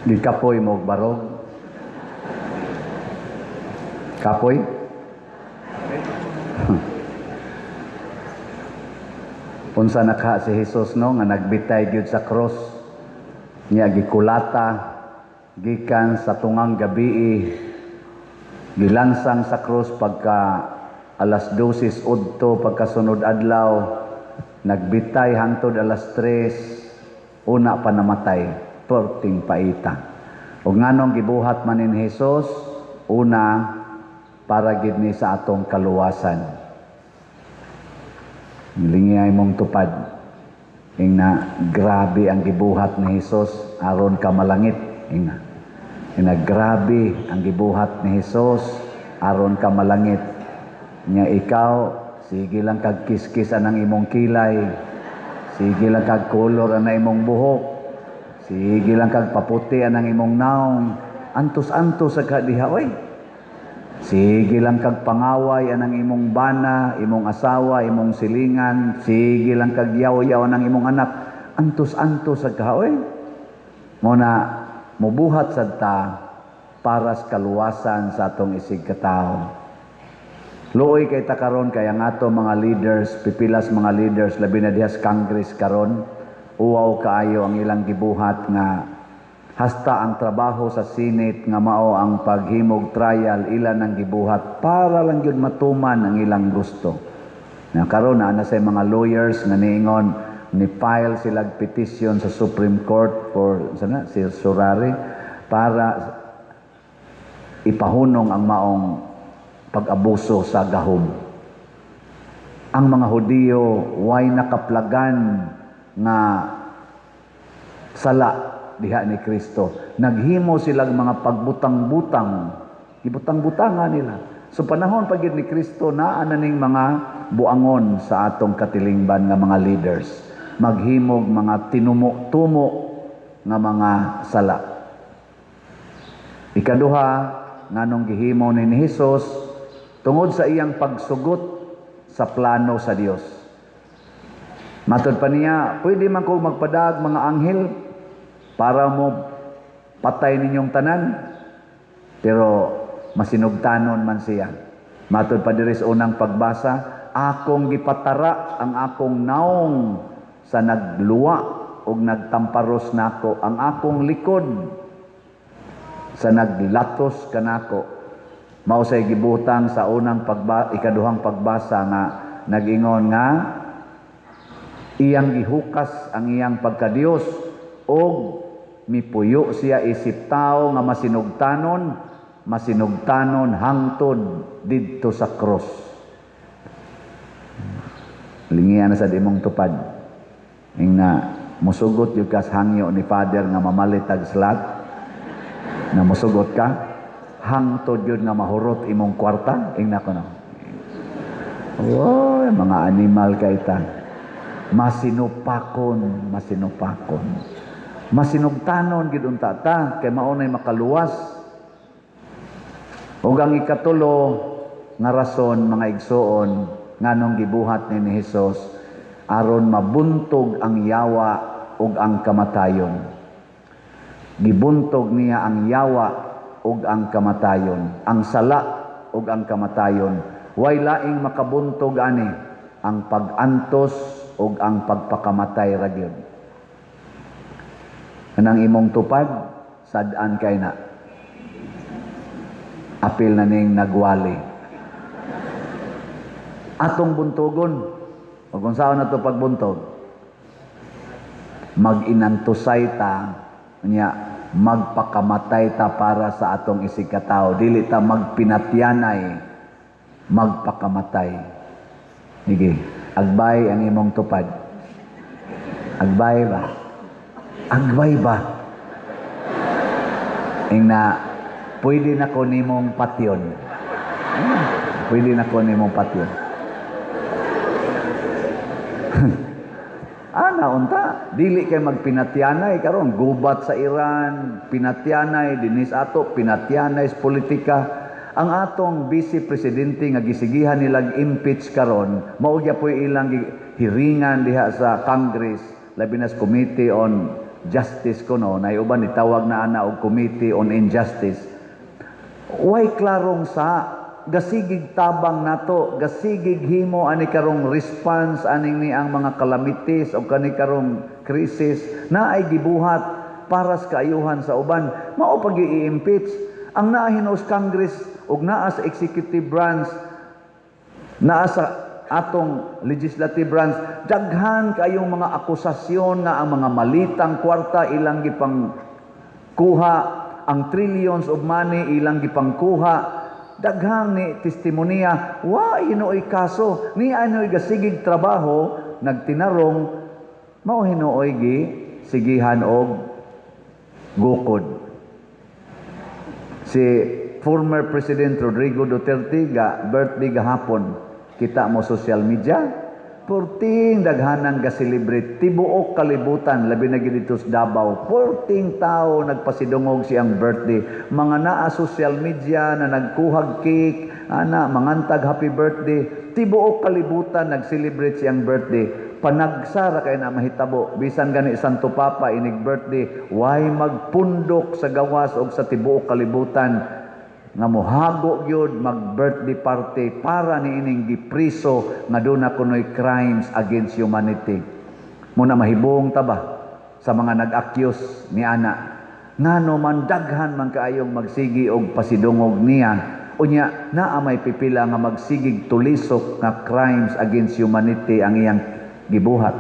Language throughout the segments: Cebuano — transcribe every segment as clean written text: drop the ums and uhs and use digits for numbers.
Gikapoy mo og barog? Kapoy? Unsa na ka si Jesus, no, nga nagbitay gyud sa cross niya, gikulata gikan sa tungang gabii, gilansang sa cross pagka alas 12 udto pagkasunod adlaw, nagbitay hangtod alas 3, una pa namatay? Perting paita. Ug nganong gibuhat man ni Jesus? Una, para gid ni sa atong kaluwasan. Lingiyay mong tupad. Ingna, grabe ang gibuhat ni Jesus aron ka malangit. Ingna. Ingna, grabe ang gibuhat ni Jesus aron ka malangit. Nya ikaw, sige lang kag kiskis anang imong kilay. Sige lang kag color anang imong buhok. Sige lang kag paputi anang imong naong. Antos-antos sa ka diha, oy. Sige lang kag pangaway anang imong bana, imong asawa, imong silingan, sige lang kag yaw-yaw anang imong anak. Antos-antos sa ka, oy. Mao na mubuhat sad ta para sa kaluwasan sa atong isig katawo. Luoy kay ta karon kay ang ato mga leaders, pipilas mga leaders, labi na diha sa Congress karon, uwaw kaayo ang ilang gibuhat nga hasta ang trabaho sa Senate nga mao ang paghimog trial, ila nang gibuhat para lang gyud matuman ang ilang gusto. Na karon naa na say mga lawyers nga niingon ni file sila petition sa Supreme Court for sana certiorari para ipahunong ang maong pag-abuso sa gahom. Ang mga Hudiyo way nakaplagan nga sala diha ni Kristo. Naghimo silang mga pagbutang-butang. Gibutang-butangan nila. So panahon pa gyud ni Kristo, naa na ning mga buangon sa atong katilingban nga mga leaders. Maghimog mga tinumo-tumo nga mga sala. Ikaduha, nganong gihimo ni Jesus? Tungod sa iyang pagsugot sa plano sa Dios. Matod pa niya, "Pwede man ko magpadag mga anghel para mo patay ninyong tanan." Pero masinugtanon man siya. Matod pa diri sa unang pagbasa, "Akong gipatara ang akong naong sa nagluwa og nagtamparos nako, ang akong likod sa naglatos kanako." Mao say gibutang sa unang ikaduhang pagbasa nga nag-ingon nga iyang gihukas ang iyang pagkadiyos og mipuyo siya isip tao nga masinugtanon, masinugtanon hangtod didto sa cross. Lingian na sa imong tupad. Ingna, musugot yung kas hangyo ni Father nga mamalit ag slot na musugot ka hangtod yun nga mahurot imong kwarta. Ingna ko no. Oh, mga animal kay ta. Masinupakon, masinupakon. Masinugtanon gid unta ta kay mao nay makaluwas. Ug ang ikatulo nga rason, mga igsoon, nganong gibuhat ni Jesus, aron mabuntog ang yawa ug ang kamatayon. Gibuntog niya ang yawa ug ang kamatayon, ang sala ug ang kamatayon. Way laing makabuntog ani, ang pag-antos ug ang pagpakamatay ra gyud. Kanang imong tupad, sad-an kay na. Apil na ning nagwali. Atong buntogon. O kung saan na to pagbuntog, mag-inantusay ta, nya magpakamatay ta para sa atong isig katao. Dili ta magpinatyanay, magpakamatay. Sige, agbay ang imong tupad. Agbay ba? Agbay ba? Ingna, pwede na ko nimong patyon. Pwede na ko nimong patyon. Ana unta, dili kay magpinatyanay karon, gubat sa Iran, pinatyanay dinis ato, pinatyanay sa politika. Ang atong vice presidente nga gisigihan nilang impeach karon, mao gyapoy ilang hiringan diha sa Congress, labi na sa Committee on Justice kuno, nay uban itawag na ana og Committee on Injustice. Way klarong sa gasigig tabang nato, gasigig himo ani karong response aning ni ang mga calamities o kani karong crisis na ay gibuhat para sa kaayuhan sa uban. Mao pag i-impeach ang naa hinuos Congress ug naa sa executive branch, naa sa atong legislative branch, daghan kayong mga akusasyon nga ang mga malitang kwarta ilang gipang kuha, ang trillions of money ilang gipangkuha. Daghang ni testimonya, wa hinuoy kaso ni anoy gasigig trabaho, nagtinarong. Mao hinuoy gi sigihan og gukod si former President Rodrigo Duterte. Ga birthday gahapon. Kita mo social media, purting daghanang ga-celebrate tibuok kalibutan, labi na gid dito sa Davao. Purting tao nagpasidungog siyang birthday. Mga naa social media na nagkuhag cake ana, mangantag happy birthday. Tibuok kalibutan nag-celebrate siyang birthday. Panagsa ra kay na mahitabo. Bisan gani Santo Papa inig birthday, way magpundok sa gawas og sa tibuok kalibutan nga mohago gyud mag birthday party para niining gipriso nga duna kunoy crimes against humanity. Muna mahibong ta ba sa mga nag-accuse ni ana? Ngano man daghan man kaayong magsigi og pasidungog niya, unya naa may pipila nga magsigig tulisok nga crimes against humanity ang iyang gibuhat?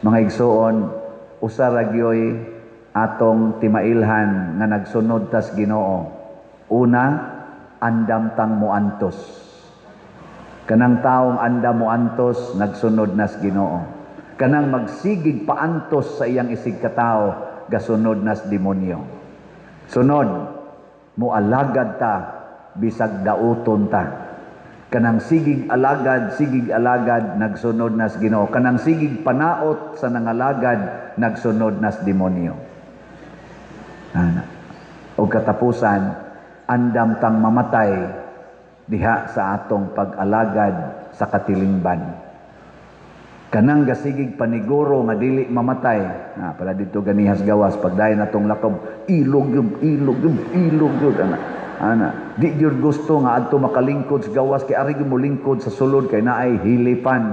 Mga igsoon, usa ra gyoy atong timailhan nga nagsunod tas Ginoo. Una, andam tang muantos. Kanang taong andam muantos, nagsunod nas Ginoo. Kanang magsigig paantos sa iyang isig katao, gasunod nas demonyo. Sunod, mualagad ta bisag dauton ta. Kanang sigig alagad, nagsunod nas Ginoo. Kanang sigig panaot sa nangalagad, nagsunod nas demonyo. Ana. O katapusan, andam tang mamatay diha sa atong pag-alagad sa katilingban. Kanang gasigig paniguro nga dili mamatay. Na pala dito ganihas gawas pagdayon natong lakob, ilog yun, ilog yun, ilog yun ana. Ana, di gyud gusto nga adto makalingkod sa gawas kay ari gyud mo lingkod sa sulod kay naay hilipan.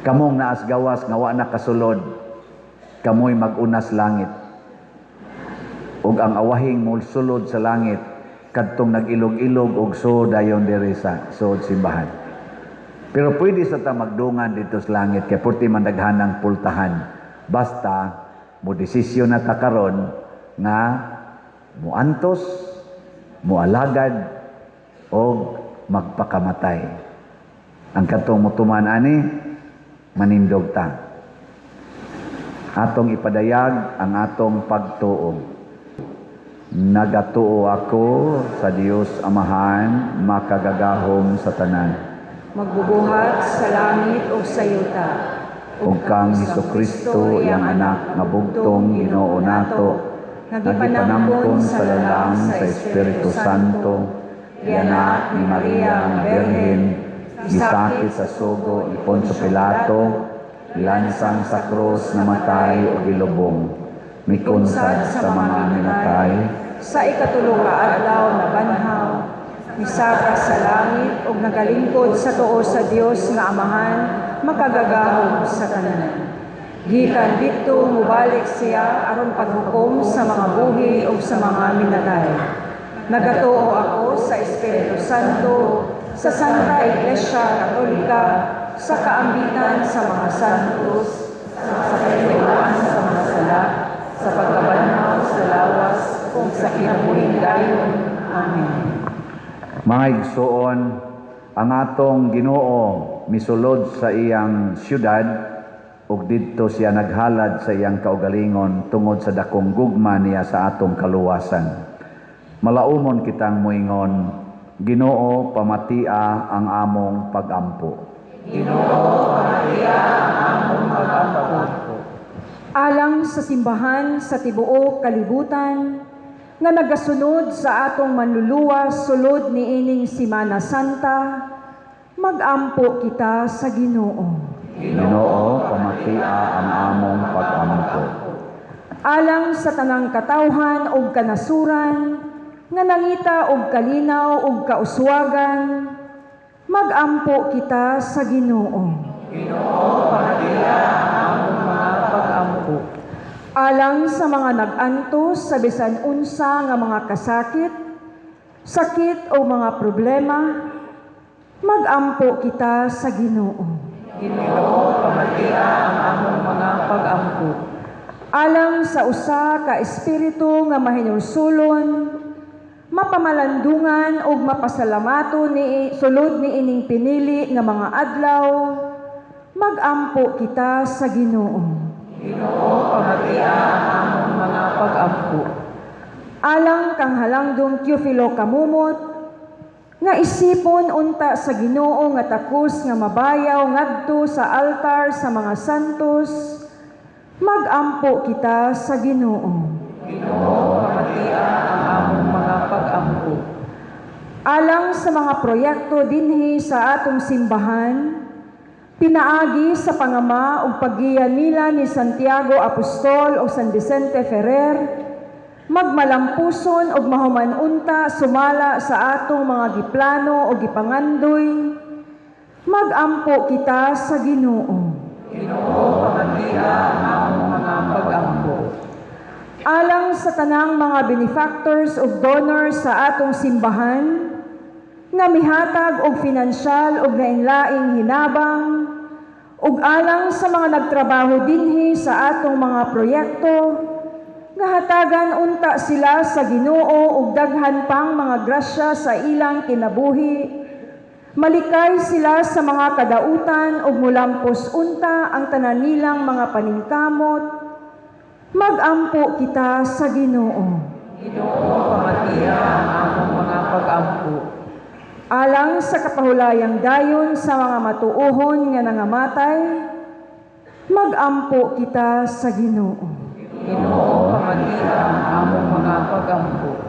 Kamong naas gawas nga wa na kasulod, kamoy mag-unas langit. Ug ang awahing mosulod sa langit kadtong nag-ilog-ilog og so dayon diri sa sod simbahan. Pero pwede sa ta magdungan dito sa langit kay purti man daghanang pultahan. Basta mo desisyon na ta karon nga muantos, mualagad og magpakamatay. Ang katong mutuman ani, manindog ta. Atong ipadayag ang atong pagtuo. Nagatuo ako sa Dios Amahan, makagagahom sa tanan, magbubuhat sa langit o sa yuta, ug kang Hesukristo, iyang anak nga bugtong Ginoo nato, nga gipanangkon sa lalang sa Espiritu Santo, gianak ni Maria nga Birhen, gisakit sa sugo ni Poncio Pilato, lansang sa krus, namatay ug gilubong, mikunsad sa mga minatay, sa ikatulo ka adlaw nabanhaw, misaka sa langit ug nagalingkod sa tuo sa Dios nga Amahan, makagagahom sa tanan. Gikan didto mubalik siya aron paghukom sa mga buhi ug sa mga minatay. Nagatuo ako sa Espiritu Santo, sa Santa Iglesia Katolika, sa kaambitan sa mga santos, sa kapasayloan sa mga sala, sa pagkabanhaw sa lawas, ug sa kinabuhing dayon. Amen. Mga igsoon, ang atong Ginoo misulod sa iyang syudad ug didto siya naghalad sa iyang kaugalingon tungod sa dakong gugma niya sa atong kaluwasan. Malaumon kitang moingon, "Ginoo, pamatia ang among pagampo." Ginoo, pamatia ang among pagampo. Alang sa simbahan sa tibuok kalibutan nga nagasunod sa atong Manluluwas sulod niining Simana Santa, magampo kita sa Ginoo. Ginoo, pamatia ang among pag-ampo. Alang sa tanang katawhan ug kanasuran nga nangita og kalinaw ug kauswagan, magampo kita sa Ginoo. Ginoo, pamatia ang among mga pag-ampo. Alang sa mga nag-antos sa bisan unsa nga mga kasakit, sakit o mga problema, magampo kita sa Ginoo. Ginoo, pamatia ang among mga pag-ampo. Alang sa usa ka espiritu nga mahinulsulon, mapamalandungan ug mapasalamaton ni sulod ni ining pinili nga mga adlaw, magampo kita sa Ginoo. Ginoo, pamatia ang among mga pag-ampo. Alang kang Halangdong Teofilo Camomot, nga isipon unta sa Ginoo nga takos nga mabayaw ngadto sa altar sa mga santos, magampo kita sa Ginoo. Ginoo, pamatia ang among mga pag-ampo. Alang sa mga proyekto dinhi sa atong simbahan, pinaagi sa pangama ug paggiya nila ni Santiago Apostol o San Vicente Ferrer, magmalampuson ug mahuman unta sumala sa atong mga giplano o gipangandoy, magampo kita sa Ginoo. Ginoo, pamatia ang among mga pag-ampo. Alang sa tanang mga benefactors ug donors sa atong simbahan, nga mihatag og finansyal ug lain-laing hinabang, ug alang sa mga nagtrabaho dinhi sa atong mga proyekto, nga hatagan unta sila sa Ginoo og daghan pang mga grasya sa ilang kinabuhi. Malikay sila sa mga kadautan ug mulampos unta ang tanan nilang mga paningkamot. Magampo kita sa Ginoo. Ginoo, pamatia ang among mga pag-ampo. Alang sa kapahulayang dayon sa mga matuohon nga nangamatay, magampo kita sa Ginoo. Ginoo, pamatia ang among mga pag-ampo.